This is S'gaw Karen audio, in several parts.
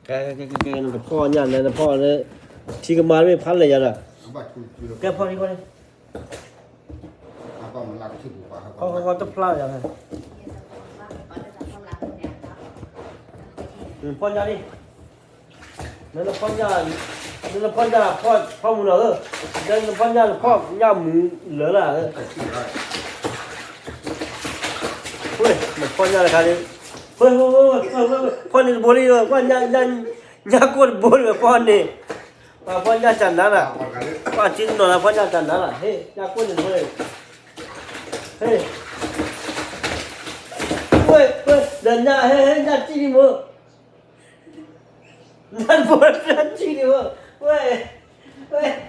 ကဲ ကဲ ကဲ ကဲ နကဖီၣ်ညၣ်န့ၣ် နဖီၣ်လၢ ထံကမါမ့ၢ်ဖးလဲၣ်ယၤဒီး ကဲ ဖီၣ်လံ ဖီၣ်လံ ဖီၣ် ဖီၣ် တဖျါယၤ ဖီၣ်ညၣ်လံ နနဖီၣ်ညၣ် နနဖီၣ်ညၣ် ဖီၣ် ဖီၣ်မုၢ်နီၤဧၢ နနဖီၣ်ညၣ် နဖီၣ်ညၣ်မုၢ်လၢာ်လၢ်ဧၢ ဝဲ နဖီၣ်ညၣ်တခါန့ၣ် ဝဲ ဝဲ ဝဲ ဝဲ ဖီၣ်န့ၢ်တဘိလံ ကွၢ် ညၣ် ညၣ်ကိၢ်တဘိန့ၣ် ဖီၣ်န့ၢ် ပှၤဖီၣ်ညၣ်တၢ်နါလၢ် ပှၤထံတနီၤလၢဖီၣ်ညၣ်တၢ်နါလၢ် ဟ့ၣ် ညၣ်ကိၢ်န့ၣ်တဘိန့ၣ် ဟ့ၣ် ဝဲ ဝဲ ဒီးညၣ် ဟ့ၣ် ဟ့ၣ် ညၣ်တံၢ်လံမ့ၢ် ညၣ်တဘိ ညၣ်တံၢ်လံမ့ၢ် ဝဲ ဝဲ ဝဲ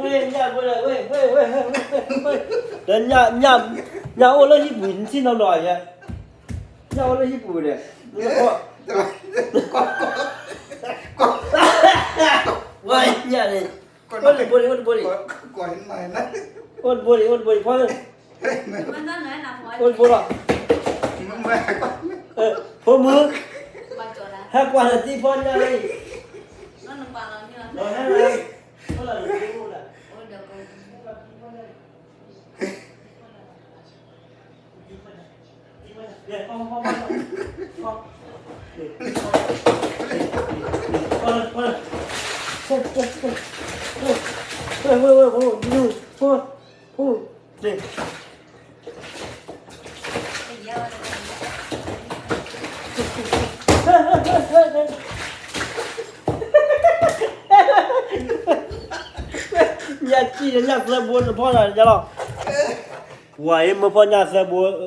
ညၣ်ဘိဒီး ဝဲ ဝဲ ဝဲ ဝဲ ဒီးညၣ် ညၣ် ညၣ်အိၣ်လၢဟံၣ်ပူၤ နထံၣ်နီၢ်နီၢ်ယဲ ညၣ်အိၣ်လၢဟံၣ်ပူၤန့ၣ် နကီၢ် ဝဲညၣ်န့ၣ် အိၣ်တဘိန့ၣ် အိၣ်တဘိန့ၣ် အိၣ်တဘိန့ၣ် အိၣ်တဘိန့ၣ် ဖီၣ် အိၣ်တဘိလီၤ ဖိမုၣ် ဟဲကွၢ်လၢသံဖီၣ်ညၣ်လံ ဟဲလၢ ညၣ်ကံၢ်ဒီးညၣ်သၢဘိတဖီၣ်ညၣ်လီၤ ပှၤအံၤမ့ၢ်ဖီၣ်ညၣ်သၢဘိ မ့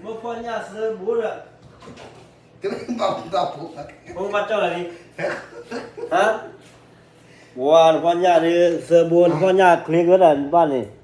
ၢ်ဖီၣ်ညၣ်သၢဘိဒီး ပကဘၣ်ကၠီၣ်လၢလံ ပှၤတဖီၣ်ညၣ်ဒီးသၢဘိ တဖီၣ်ညၣ်ချ့ကဒီးနဘၣ်န့ၣ်